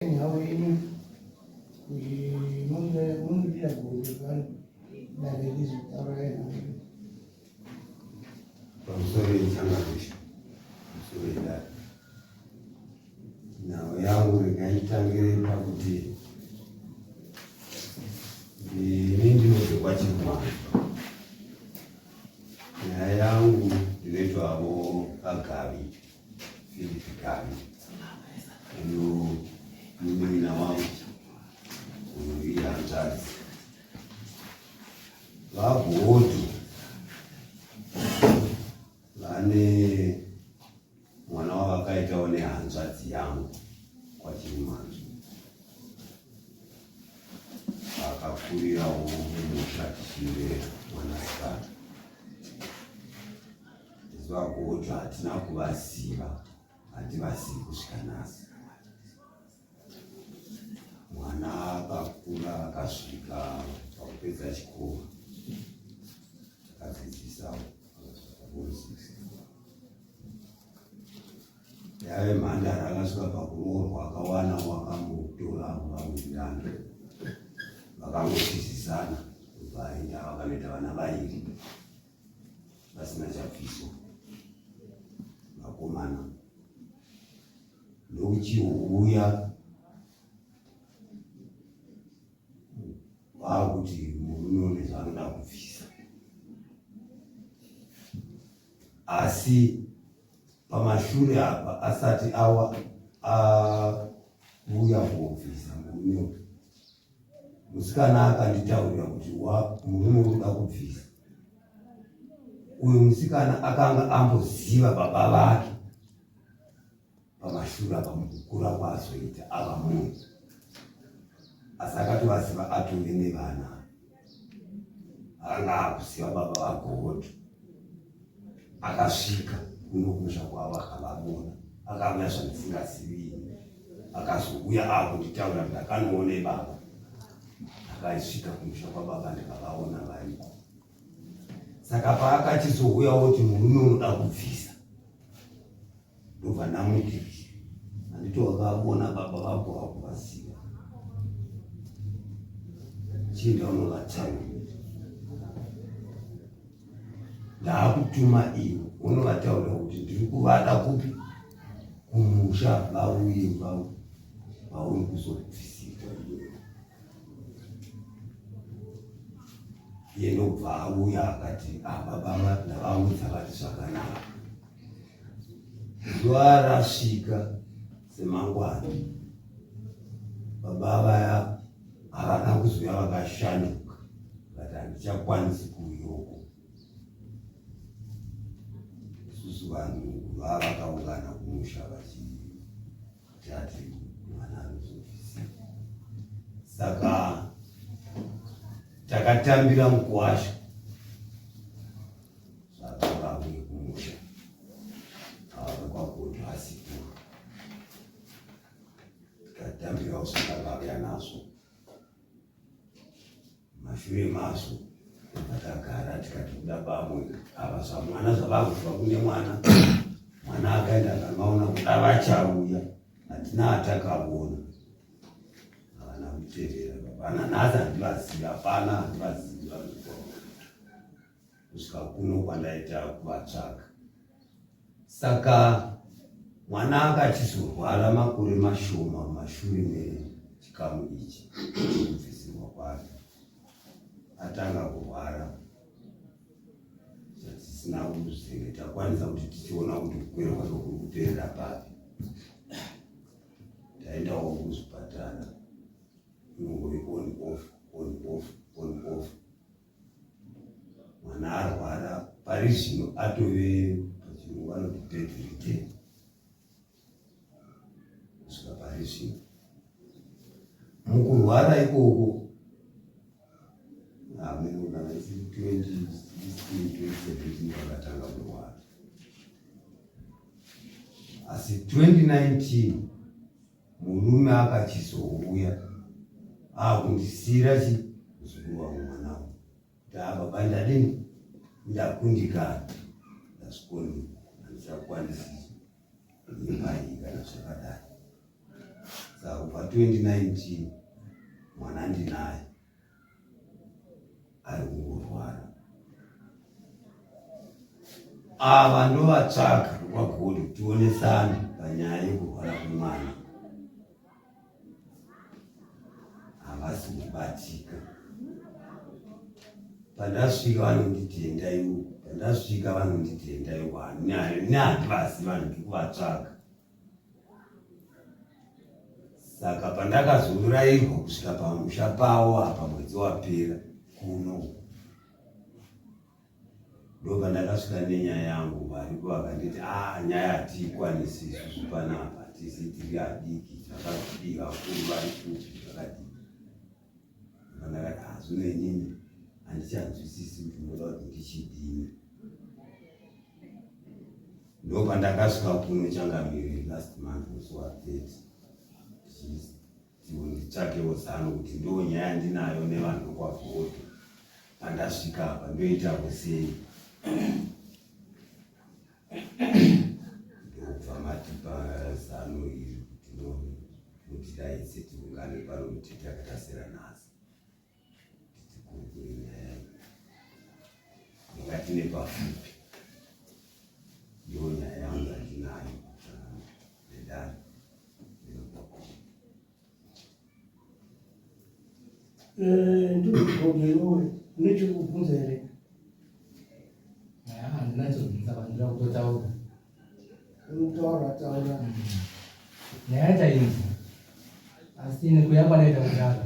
Nhau yenyu munodira godo dare rizotaura nhau yenyu. Pamusoro yechangamusha, pamusoro yedare. Nhau yangu regai nditangire pakuti ini ndinobve kwaChirumana. Nyaya yangu ndinoitwavo kaGavi. Philip Gavi uyo munin'ina wangu uyo ihanzvadzi vaBhodho vane mwana wavakaitawo nehanzvadzi yangu kwaChirumanzu akakurirawo mumusha tichirera mwanasikana Vagodzva hatina kuvaziva, hativazivi kusvika nhasi. Mwana akakura akasvika pakupedza chikoro, akadzidzisawo akasvika form six. Yave mhandara akasvika pakuroorwa akawana wakambotora vawirirana vakangotizisana vaenda vakanoita vana vairi vasina chabviswa vakomana ndokuchiuya vakuti murume une zvaanoda kubvisa asi pamashure apa asati awa auya kobvisa murume uyu Musikana akanditaurira kuti murume uri kuda kubvisa. Uyu musikana akanga amboziva baba vake pamashure apa mukukura kwaazoita ava munhu, asi akatovaziva atove nevana. Akanga akuziva baba vaGodo. Akasvika kuno kumusha kwavo akavavona, akauya zvandisingazivi ini. Akazouya akunditaura ndakanoone baba. Ndakaisvika kumusha kwababa ndikavaona variko. Saka paakachizouya woti murume unoda kubvisa, ndobva ndamuti handiti wakavona baba vako vakuvaziva, chienda unovataurira ndaakutuma iwe unovataurira kuti ndiri kuvada kupi kumusha vauye vauri kuzobvisirwa iwewe iye ndobva auya akati ah, baba ndavaudza vati zvakanaka zuva rasvika semangwana baba vaya havana kuzouya vakashanduka vati handichakwanisi kuuyoko isusu vanhu vava vakaungana kumusha vachitati mwana anozobvisa saka takatambira mukuwasha zvakanga auye kumusha kwagodo asipo tikatambirawo zvakanga auya nazvo mashure mazvo takagara tikati kuda pamwe ava zvamwana zvavakuziva kune mwana mwana akaenda akamaona kuda vachauya hatina atakaona havana kutevera vana nhasi handivazivi hapana handivazivi kusvika kuno kwandaita kuvatsvaga saka mwana akachizorwara makore mashoma mumashure mechikamu ichi chekubvisirwa kwake atanga kurwara zvatisina kuzenge takwanisa kuti tichiona kuti kukwira kwake kuri kuperera papi taendawo kuzvipatara inongove on off on off on off mwana arwara pari zvino atove pachirungu vanoti bedridden kusvika pari zvino mukurwara ikoko ameno kana isiri 2016 2017 vakatanga kurwara asi 2019 murume akachizouya akundisiira chi muzukuru wangu mwana wangu kuti ah, baba ndadini ndakundikana ndazvikoni handichakwanisi imba iyi kana zvakadai. Saka kubva 2019 mwana ndinaye ari kungorwara. Ava ndovatsvaga kwaGodo tionesane panyaya yekurwara kwemwana. Havasi kubatika. Pandasvika vanonditi endai uku, pandasvika vanonditi endai uku, handivasi vanhu ndikuvatsvaga. Saka pandakazourairwa kusvika pamusha pavo apa mwedzi wapera kuno ndopandakasvika nenyaya yangu varipo vakanditi a ah, nyaya hatiikwanisi isusu panapa tisi tiri adiki zvakadii vakuru vari kupi zvakadii pandakati hazvino ah, inini handichanzwisisi kuti munoda kuti ndichidini Ndopandakasvika kuno changamire last month musi wa 30 nditsvakewo zano kuti ndo nyaya yandinayo nevanhu vekwaVhoto pandasvika apa ndoitavo sei ndobva matipa zano iri kuti notidaidze tiungane pano kuti takatasera nhasi tikurukure nyaya iyi ndingati nepafupi ndiyo nyaya yangu yandinayo nedare Ndikugogerowe une chekubvunza here? Handina chekubvunza vandira kutotaura. Unotaura taura. Nyaya tainzwa asi nekuya kwadaita kudaro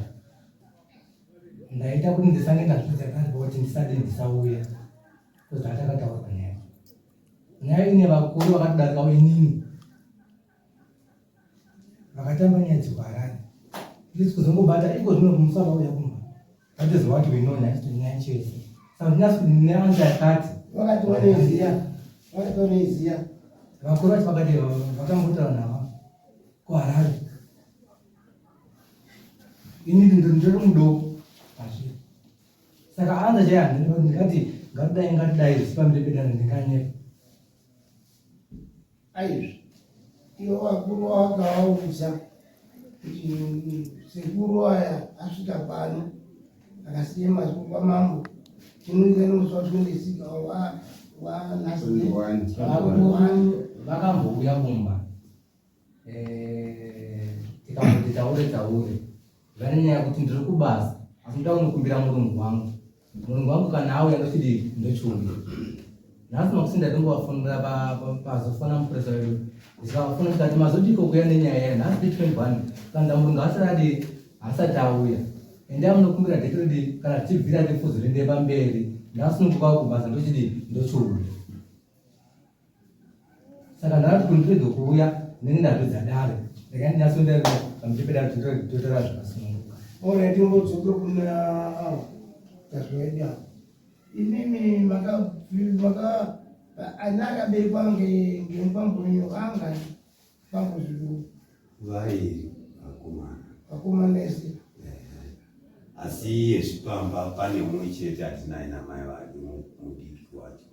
ndaita kuti ndisange ndazvidza kanzwa kuti ndisade ndisauya kuzi atakataura nyaya nyaya ine vakuru vakatodarikawo inini vakatamba nyaya dzekuharare ndisi kuzongobata iko zvino kumusara uya kumba that is what we know nhasi nyaya chese saka ndinasi neanza yakati vakati vanoiziya vakati vanoiziya vakuru vacho vakati vakambotaura navo kuharare ini ndiri mudoko pazviri saka anza chaya ndingati ngatidai ngatidai zvisi pamberi pedano ndinganyepa aizvi ivo vakuru vakavaudza kuti sekuru aya asvika pano akasiya mazwi kwamambo tinoita nomusi wa 26 wanhasi vakambouya kumba eh, tikamboti taure taure vane nyaya yekuti ndiri kubasa asi ndoda kunokumbira murungu wangu murungu wangu kana auya ndochidii ndochiuya nhasi makusi ndatombovafonera pazofona mupurisa wedu ndikavafona ndikati mazodiko kuya nenyaya ya nhasi ndi 21 kana murungu asati adii asati auya endai munokumbira date ridi kana tichibvira tifuzi rinde pamberi ndasununguka kubasa ndochidii ndochiuya saka ndakati kuti ndirege kuuya ndinenge ndapedza dare rega ndinyatsonda pamberi pedare totora zvakasununguka Alright, timbodzokera kuna ava tazvaidi ava imimi maka maka ana akaberekwa ngemukwambo wenyu angani kwambo zvikuru vairi vakomana vakomana ese asi iye zvipamba pane mumwe chete atinaye namai vake mudiki wacho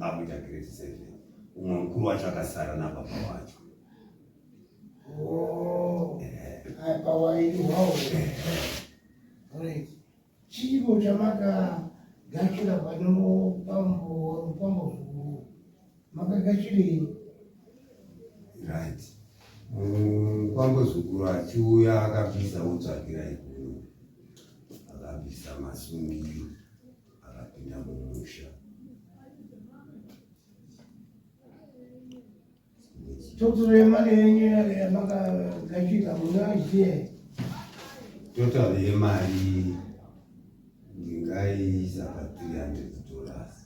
akuita grade seven umwe mukuru wacho akasara nababa wacho oh, pawairi hwawo chiiko chamakagashira pano pambo makagashirei right Mukwambozukuru achiuya akabvisa wotsvakirai kuno akabvisa masungiro akapinda mumusha Total yemari yenyu yamakagashira munoiziva total yemari ndingaiisa pa 300 dollars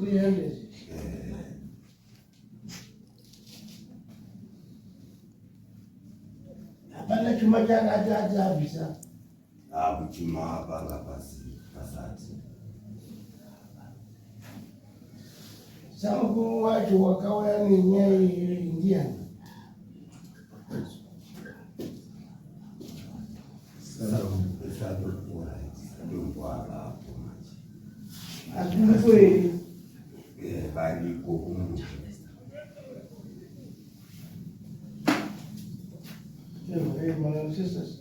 300 hapana chuma chakati ati abvisa akuchuma panga pasi pasati samukuru wacho wakauya nenyaya iyoyo ndiyani Variko kumusha. Hey, my sisters.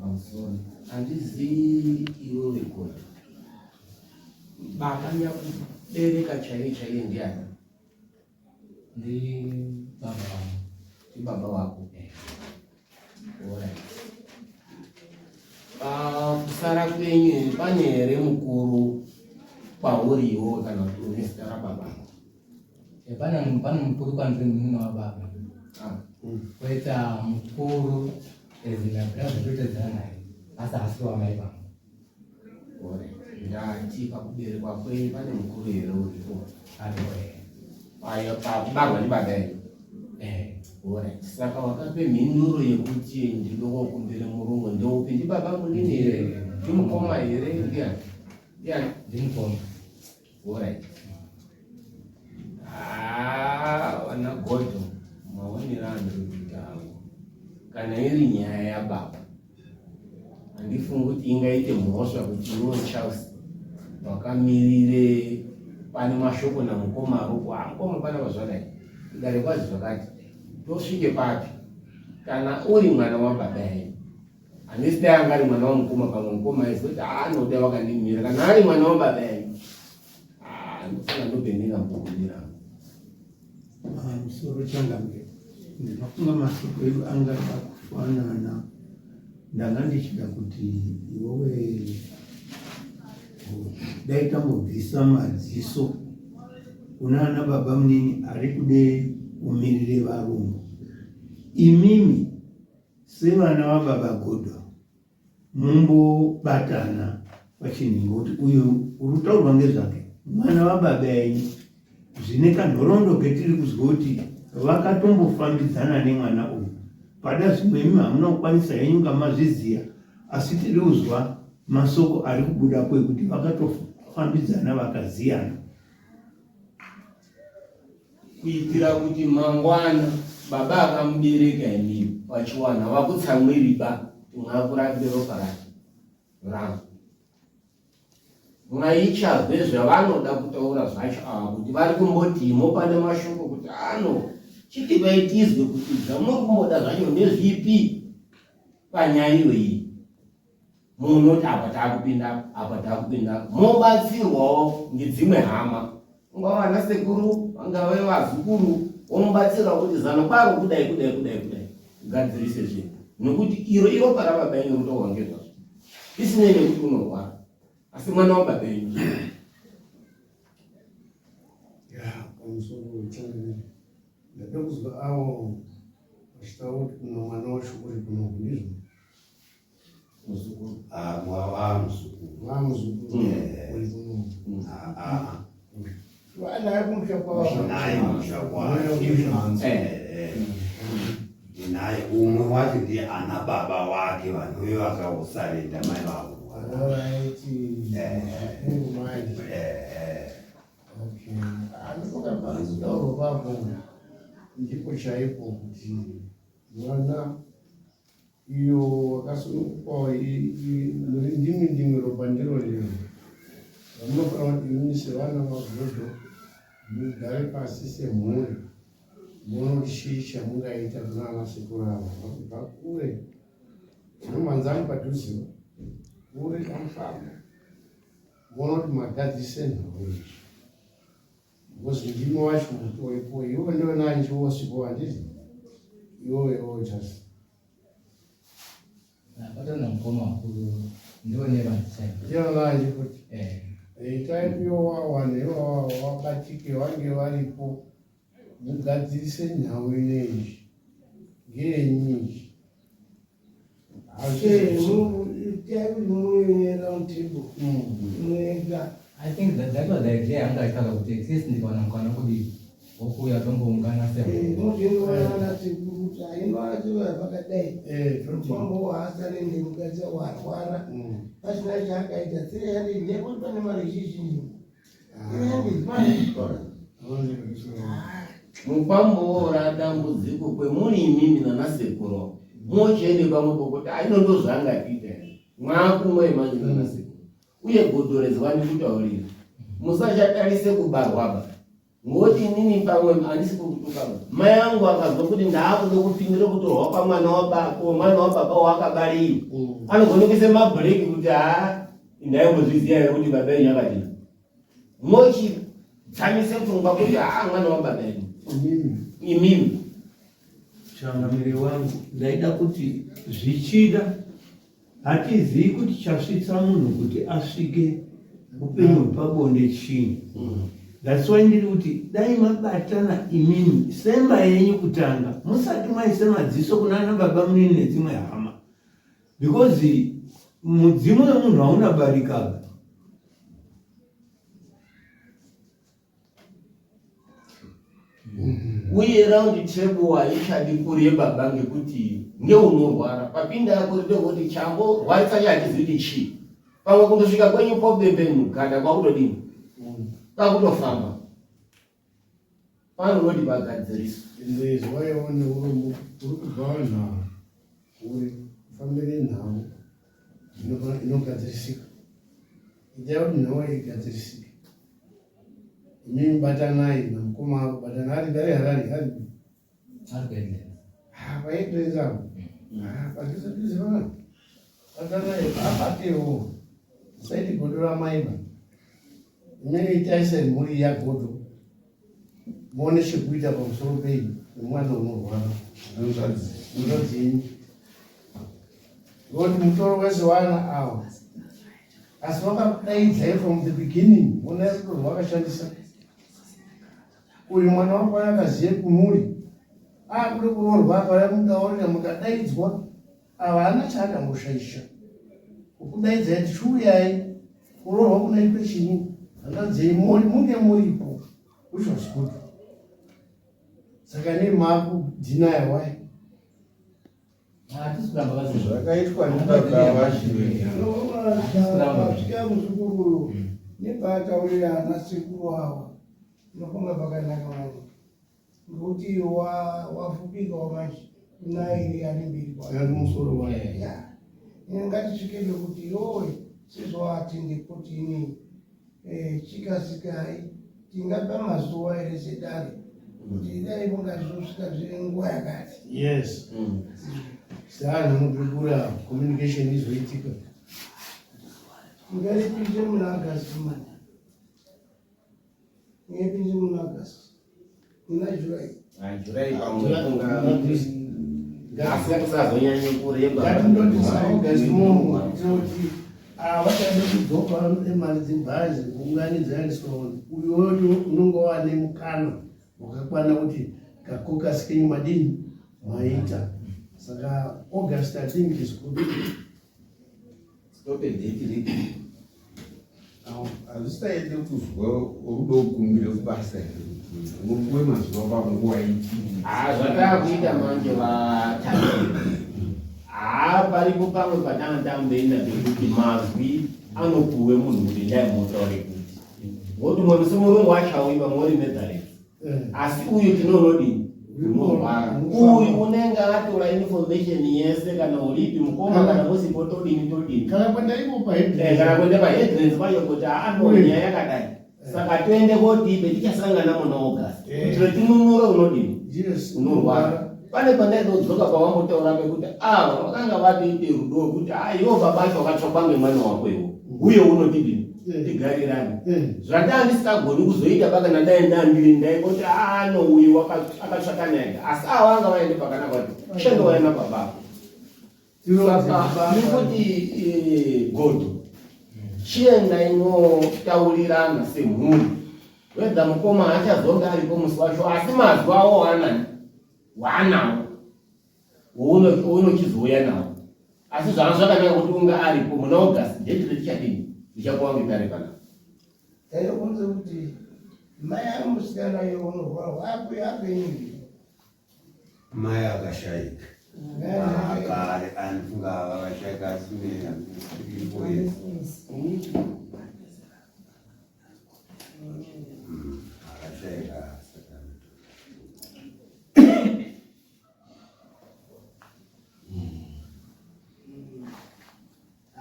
Pamusoro handizivi iwewe godo baba nyakubereka chaiye chaiye ndiani? Ndi baba vangu. Ndi baba wako. Alright. Pakusara kwenyu pane here mukuru kwauri iwewe kana kuti une zita rababa? Pane mukuru kwandiri munun'una wababa. Koita mukuru ezina brother totedzana naye asi haasi wamai vangu. Alright. Ndati pakuberekwa kwenyu pane mukuru here uripo? Aripo here. Ayo pakubarwa ndibaba here? Eh. Alright. Saka wakape mhinduro yekuti ndinokumbira murungu ndoupi ndibaba munini here? Ndimukoma here? Ndiani? Ndiani? Ndimukoma. Alright. Ah, vana godo maonero andiri kuita hangu kana iri nyaya yababa handifungi kuti ingaite mhosva kuti iwe Charles wakamirire pane mashoko namukoma arupo. Ah, mukoma pana pazvadai kudare kwazi zvakati tosvike papi kana uri mwana wababa yenyu handisi dai anga ari mwana wamukoma pamwe mukoma aiziva kuti anoda wakandimira kana ari mwana wababa yenyu ndosaka ndobhendinga mukugumira. Pamusoro changamire, ndinofunga mashoko edu angada kufanana. Ndanga ndichida kuti iwewe dai tambobvisa madziso kuna ana baba munini ari kude kumirire varungu. Imimi sevana vababa Godo mumbobatana pachinhingo kuti uyu uri kutaurwa ngezvake mwana wababa enyu zvine kanhoroondo ketiri kuzwa kuti vakatombofambidzana nemwana uyu pada zvimwe imi hamuna kukwanisa henyu ngamazviziya asi tiri kuzwa masoko ari kubudapo ekuti vakatofambidzana vakaziyana Kuitira kuti mangwana baba akamubereka imimi vachiwana vakutsamwiri ba kuti mwakurambe ropa rake rangu mwaichazwe zvavanoda kutaura zvacho ava kuti vari kumbotimo pane mashoko kuti ano chitipai tizwe kuti zvamuri kumboda zvacho ndezvipi panyaya iyoyi munoti apa taakupinda apa taakupinda mobatsirwawo ngedzimwe hama ungava vana sekuru vangave vazukuru womubatsira kuti zano kwaro kudai kudai kudai kudai ugadzirise zvinhu nokuti iro iropa rababa enyu rotohwa ngezvazvo isinei nekuti unorwara asi mwana wababa enyu. Ya, pamusoro changamire, ndada kuzwa avo vachitaura kuti kumwe mwana wacho uri kunoku, ndizvo? Muzukuru. Ah, wa muzukuru. Wa muzukuru. Eh. Uri kunoku. Ah, ah. Naye kumusha kwavo. Naye kumusha kwavo. Eh. Ndinaye umwe wacho ndiye ana baba wake vanhuve vakausarenda mai vavo. Alright. Eh. Manje. Eh. Okay. Anotoka pazitauro papo ndipo chaipo kuti mwana iyo wakasunungukwawo muri ndimwi ndimwi ropa ndiro rino vamunofanira kuti imimi sevana vagodo mugare pasi semhuri muone kuti chii chamungaita kuna ana sekuru ava vakubva kure tinomanzani padhuze kure kamufamba muone kuti magadzirise nhau izvi because ndimi wacho mutoipo iwo ndionanjiwosipo handiti iwo iwo just Patona mukoma wakuru ndione vanhu chaivo. Ndionanji kuti Eh. itai kuyowa vanhu ivava vabatike vange varipo mugadzirise nhau ineizvi ngeyenyinji. I think that that was the idea yanga aitsvaka kuti at least ndikawana mukana kudii wokuuya tomboungana se mukadzi warwara pasina chaakaita 300 nekuti pane mari zhinji 300. Mukwamboora dambudziko kwemuri imimi nanasekuru mochiende pamwe pokuti aino ndozvaangatiita here mwakumwe manje nanasekuru. Uye godoredzwa ndikutaurira. Musachatarise kubarwaba. Ngoti inini pamwe handisi kukutuka. Mai angu akazwa kuti ndaakuda kupindira kutorwa kwamwana wabako, mwana wababa waakabariwa. Anogona kuisa mabhureki kuti haa ndaimbozviziva here kuti baba yenyu akadii. Mochidzamise pfungwa kuti haa mwana wababa yenyu. Imimi. Changamire wangu, ndaida kuti zvichida Hatizivi kuti chasvitsa munhu kuti asvike upenyu hwepabonde chii. That's why ndiri kuti dai mabatana imimi semba yenyu kutanga musati maise madziso kunana baba munini nedzimwe hama because mudzimu wemunhu hauna barikaba. Uye round table haichadi kureba ba ngekuti ngeunorwara papinda yako ndekuti chambo rwarisa chahachizivi kuti chii pamwe kundosvika kwenyu pobebe mugada kwakutodini kwakutofamba panonoti pagadziriswa Ndizwaiwo neurombo uri kubva vanhu ava uri kufambira nhau inogadzirisika itai kuti nhau igadzirisike Imimi batanai namukoma avo batanai ari ari Harare ari Ari kuEdlands. Ah, paEdlands apo. Ah, padhuze dhuze vana. Batanai abatewo. Musaiti godo ramai ba. Imimi itai semhuri yagodo. Muone chekuita pamusoro pei nemwana unorwara. Hanzvadzi. Hanzvadzi yenyu. Ngokuti mutoro wese waana awo. Asi vakakudaidzai from the beginning, honai rudo rwavakashandisa. Uyu mwana wako akaziye kumuri akude kuroorwa akauya mudaurira mukadaidzwa ava hana chaakamboshaisha kukudaidzai tichiuyai kuroorwa kunoitwe chini hanzvadzei munge muripo which was good saka nei makudhinaya why Zvakaitwa ndibaba vachiwasvika muzukuru nepaataurira ana sekuru ava unofunga pakanaka manje ngokuti wafupika wamanje unairi ane mbiri kwamusoro waye ngatisvike pekuti yowe sezvawatende kuti inii Eh, chikasikai tingapa mazuva here sedare kuti dai mungazosvika zviri nguva yakati yes mm. seanhu mukukura communication izoitika ngaripinde muna agasti mani ngaipinde muna agasti muna july July pamwe asi kusazonyanye kureba ngatindoti August momo tinoti vachade kudzoka vanoda mari dzebhazi kuunganidza and so on uyoyo unonge wane mukana wakakwana kuti kakokasi kenyu madini maita saka August I think is good. Stop a date ripi? Hazvisaite kuzwa rudo kukumbira kubasa here kuti unopuwe mazuva panguva ipi? Ah, zvataakuita manje vatatu. Ah, paripo pamwe patanga tamboenda pekuti mazwi anopuwe munhu kuti ndai motaure kuti. Ngokuti mwe musi murungu achauyi vamwe uri Netherlands. Eh. Asi uyu tinonodini? Unorwara. Uyu unenge atora information yese kana uripi mukoma kana musipo todini todini. Kana kuenda ipo paheadlines. Eh, kana kuenda paheadlines pacho kuti ano eh. nyaya yakadai. Eh. Saka toende kodibe tichasangana muna August. Eh. Tinonora unodini? Yes. Unorwara. Pane pandaizodzoka pawambotaura pekuti ava vakanga vatoite rudo rwekuti ah iwo baba acho wakatsvakwa ngemwana wako iwo. Uye unotidini? Tigarirane. Zvandaa ndisingagoni kuzoita pakana dai ndandiri ndaingoti ano ah, uyu akatsvaka naye asi ava vanga vaende pakanaka kuti shando waina baba ako. Saka nekuti eh, godo chienda inotaurirana semhuri whether mukoma achazonge aripo musi wacho asi mazwi awo waanani waanawo unochizouya nawo asi zvanga zvakanaka kuti unge aripo muna august date retichadini richakuwa ngedare panapa tainokunze kuti mai amusikana iyo unorwara ape apenyu mai akashaika kare anofunga vakashaika asi ne 3 years akashaika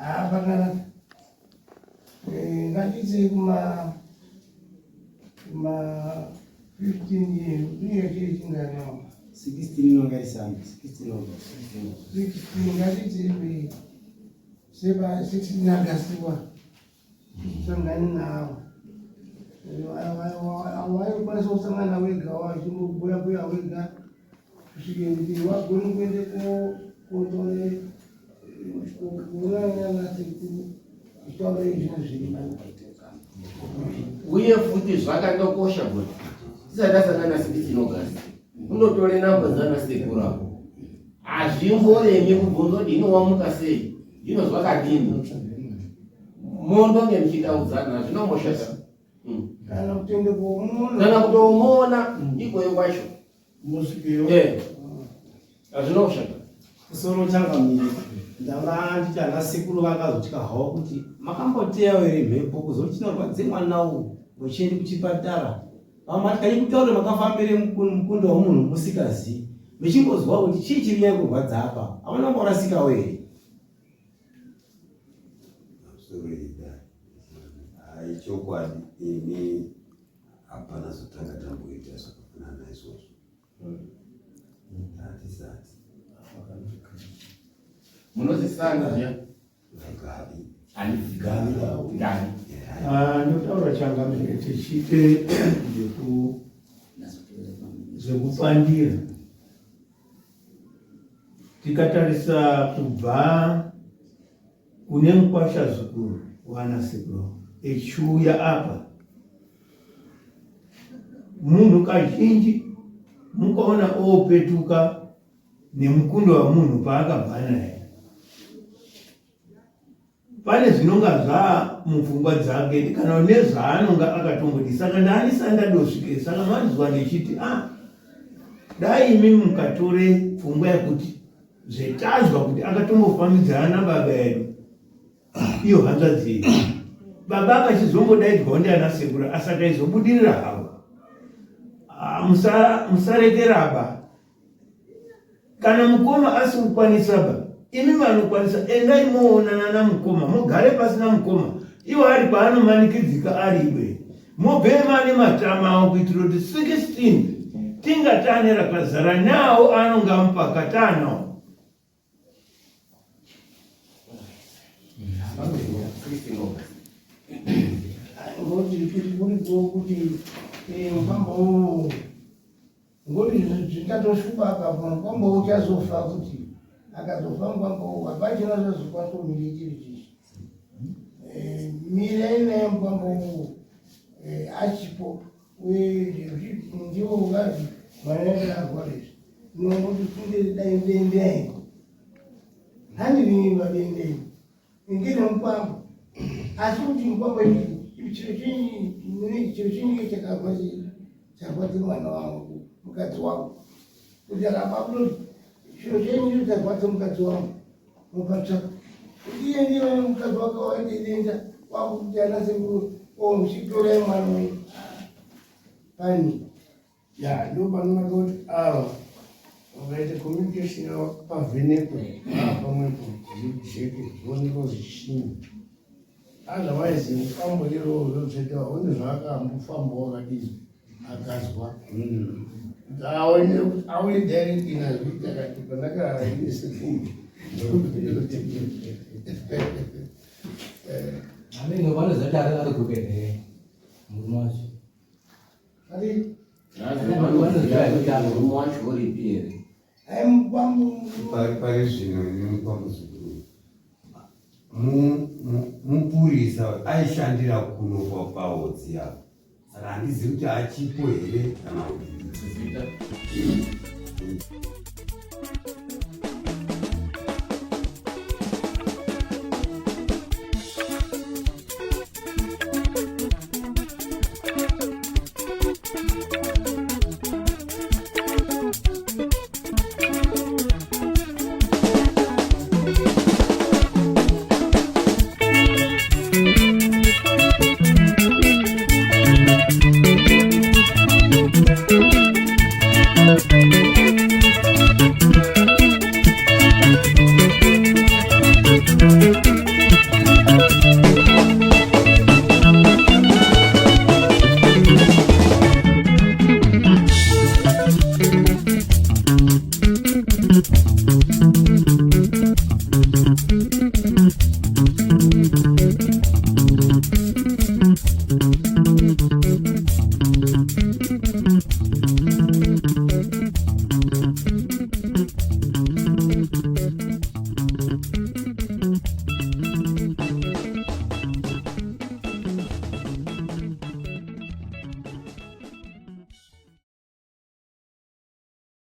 Ah, pakanaka. Eh, ngatiti kuma kuma 15 years inge chiri chingano 16 inonga iri Sunday, 16 August, 16 August. 16 ngatiti seba 16 August wa sangani nawo awaikwanisa kusangana wega wachimbobuya buya wega kusvike kuti wagone kuende kotore kuonana zvinhu zviri Uye futi zvakandokosha kuti tisati tasangana 16 August unotore namba dzana sekuru ako. Hazvimboremi kubvunza kuti hino wamuka sei, hino zvakadini, mondonge muchitaudzana, hazvinomboshata. Kana kutoende komuona. Kana kutomuona ikoyo kwacho. Musvikeyo. Hazvina kushata. Kusoro changamire, ndanga nditi ana sekuru vakazotya havo kuti makamboteyawo here mhepo kuzochinorwadze mwana uwu muchiende kuchipatara. Vamwe vatyayi kutaura makafambire mukundo wemunhu musikazivi muchingozwa kuti chii chiri nyaya kurwadza apa, havana kumborasikawo here? Hai, chokwadi ini hapana zvotanga tamboita zvakafanana naizvozvo, hatisati. Munozisana zviya? Gavi. Ani? Gavi. Gavi. Ah, ndotaura changamire, tichiite zvekupandira, tikatarisa kubva kune mukwasha zukuru wana sekuru echiuya apa, munhu kazhinji mukaona opetuka nemukundo wamunhu paakabva naye, pane zvinonga zvaa mupfungwa dzake kana nezvaanonga akatomboti, saka ndaanisa ndadosvike. Saka manzwa ndichiti a ah, dai imi mukatore pfungwa yekuti zvetazwa kuti akatombofambidzana nababa edu, iyo hanzvadzi yedu, baba akachizombodaidzwawo ndiana sekuru asati aizobudirira havo. Ah, musarekeraba kana mukoma asi kukwanisa ba, imi vanokwanisa endai moonana namukoma, mugare pasina mukoma iwo ari kwaanomanikidzika ari iwe, mobhema nematama awo kuitira kuti 16 tingatane rakazara nawo anonga mupaka tanawo. Ngoti kuti kuripo kuti mukwambo, ngoti zvingatoshupa akafa mukwambo uchazofa, kuti akazofa mukwambo hapachina zvazokwanisa kumire chiri chichi. Mirei naye mukwambo achipo, uye ndiwo ungazi mwana arwara izvi nongoti kunge dai dendei handiri vadendei ingene mukwambo, asi kuti mukwambo chiro chiro chinenge chakarwadza charwadza mwana wangu, mukadzi wangu, kuti akaba kutoti chiro chenyu charwadza mukadzi wangu, mupatsvaka kuti iye ndiye mukadzi wake waite denda, wakuti ana sekuru omuchitorai mwana wenyu pani. Ya, ndo panooneka kuti ava vakaita communication yavo pavhenekwe pamwepo, zvijeke, zvionekwa zvichinyi. Otherwise mukwambo iroro zvotsveta une zvaakambofamba wakadini akazwa kuti auye direct inazviita kati pandakaine sekuru. Amene vanoziva kuti ari kupi here murume wacho? Ari Murume wacho uripi here? Ai, mukwambo. Pari zvino ini mukwambo zukuru mupurisa aishandira kuno kwaPaodzi apa, saka handizivi kuti achipo here kana kuti. Zita?